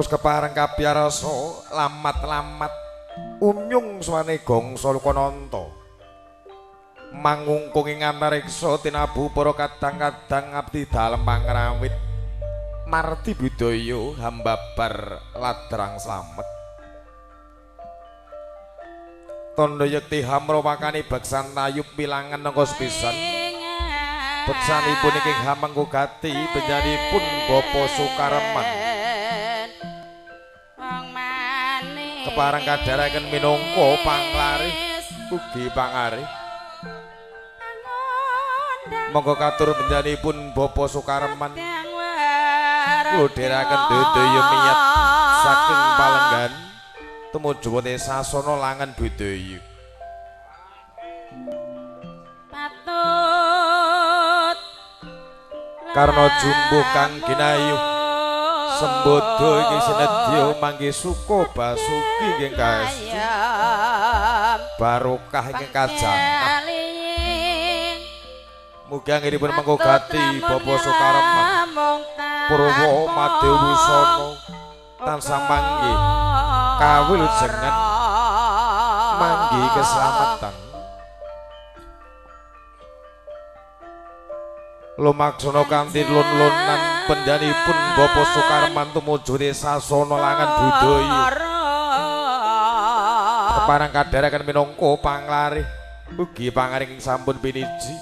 Pus kepareng kapiyarsa lamat-lamat umyung swane gongso lukananta. Mangungkung ing antariksa tinabu para kadang-kadang abdi dalem pangrawit marti budaya hambabar ladrang slamet. Tandha yekti hamrawakani beksan tayub wilangan nangka sepisan. Beksanipun ingkang hamengku gati benjanipun Bapak Sukarman. Kepareng kadharaken minangka panglarih ugi pangarih. Monggo katur benjanipun Bapak Sukarman. Kula dherekaken daya miyat saking palenggan tumuju wonten sasana langen budaya. Patut karna jumbuh kang ginayuh sembodo iki senedya manggi suka basuki ingkang kaestu barokah ingkang kajangkep. Mugi anggenipun mengko gati Bapak Sukarman Purwa Madya tansah manggih kawilujengan manggih keselamatan. Lumaksana kanthi lun-lunan penjanipun Bapak Sukarman tumuju sasana langan budaya. Kepareng kadharaken minangka panglarih ugi pangaring ing sampun piniji.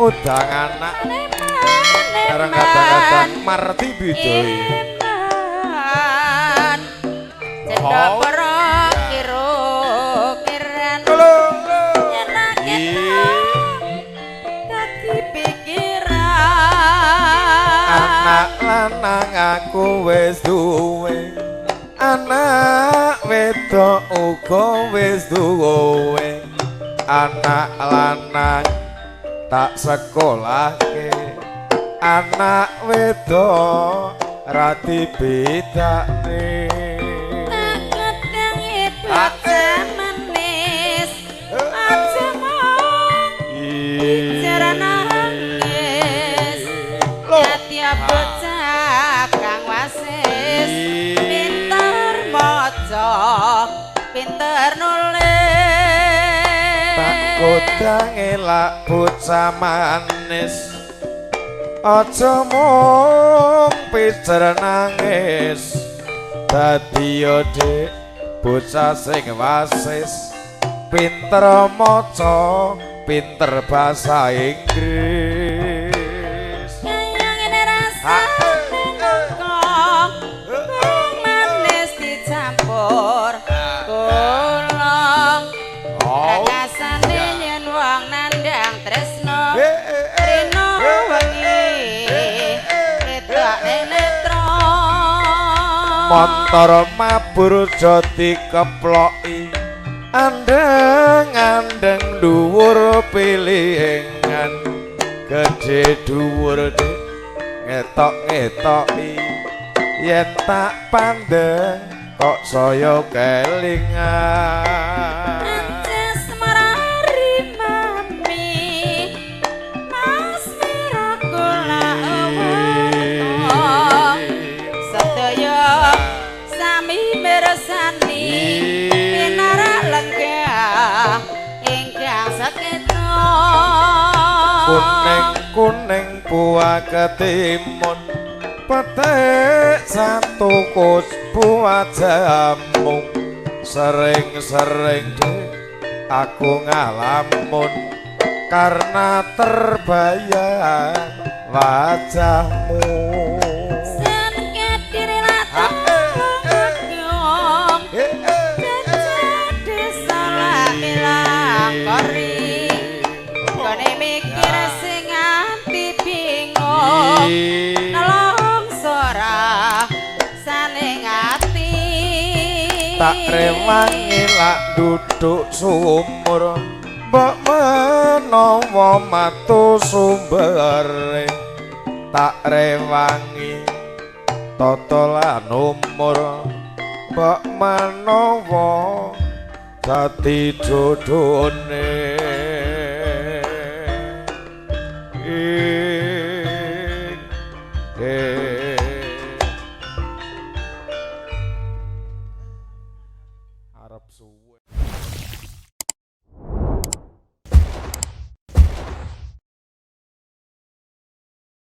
Ngundang anak bareng kadang-kadang marti budaya. Cendha para kira-kiran dadi pikiran. Anak lanang aku wis duwe, anak wedok uga wis duwe. Anak lanang tak sekolahke, anak wedok ra dibedakne. Tak ngedangi bocah manis, aja mung bicara nangis. Tiap bocah kang wasis, pinter maca, pinter nulis. Tak kodange lak bocah manis, aja mung pijer nangis. Dadi yo Dik bocah sing wasis, pinter maca, pinter basa Inggris. Kaya ngene rasane nangka manis dicampur gula. Rasane yen wong nandhang tresno, rino wengi wedok netra. Montor mabur aja dikeploki, andeng-andeng dhuwur pilingan. Gedhe dhuwur Dik ngetok-ngetoki, yen tak pandeng kok saya kelingan. Anjas marari mami, Mas Mira kula ewuh. Sedaya sami mirsani pinarak lenggah ingkang saketa. Kuning-kuning buah ketimun, petik satu kus buah jamu. Sering-sering Dik aku ngalamun, karena terbayang wajahmu. Sen kediri latang jajah desa milang kori. Gone mikir sing nganti bingung, nelongso rasane ati. Tak rewangi lak duduk sumur, mbok menawa matu sumbere. Tak rewangi totolan umur, mbok menawa dadi jodhone.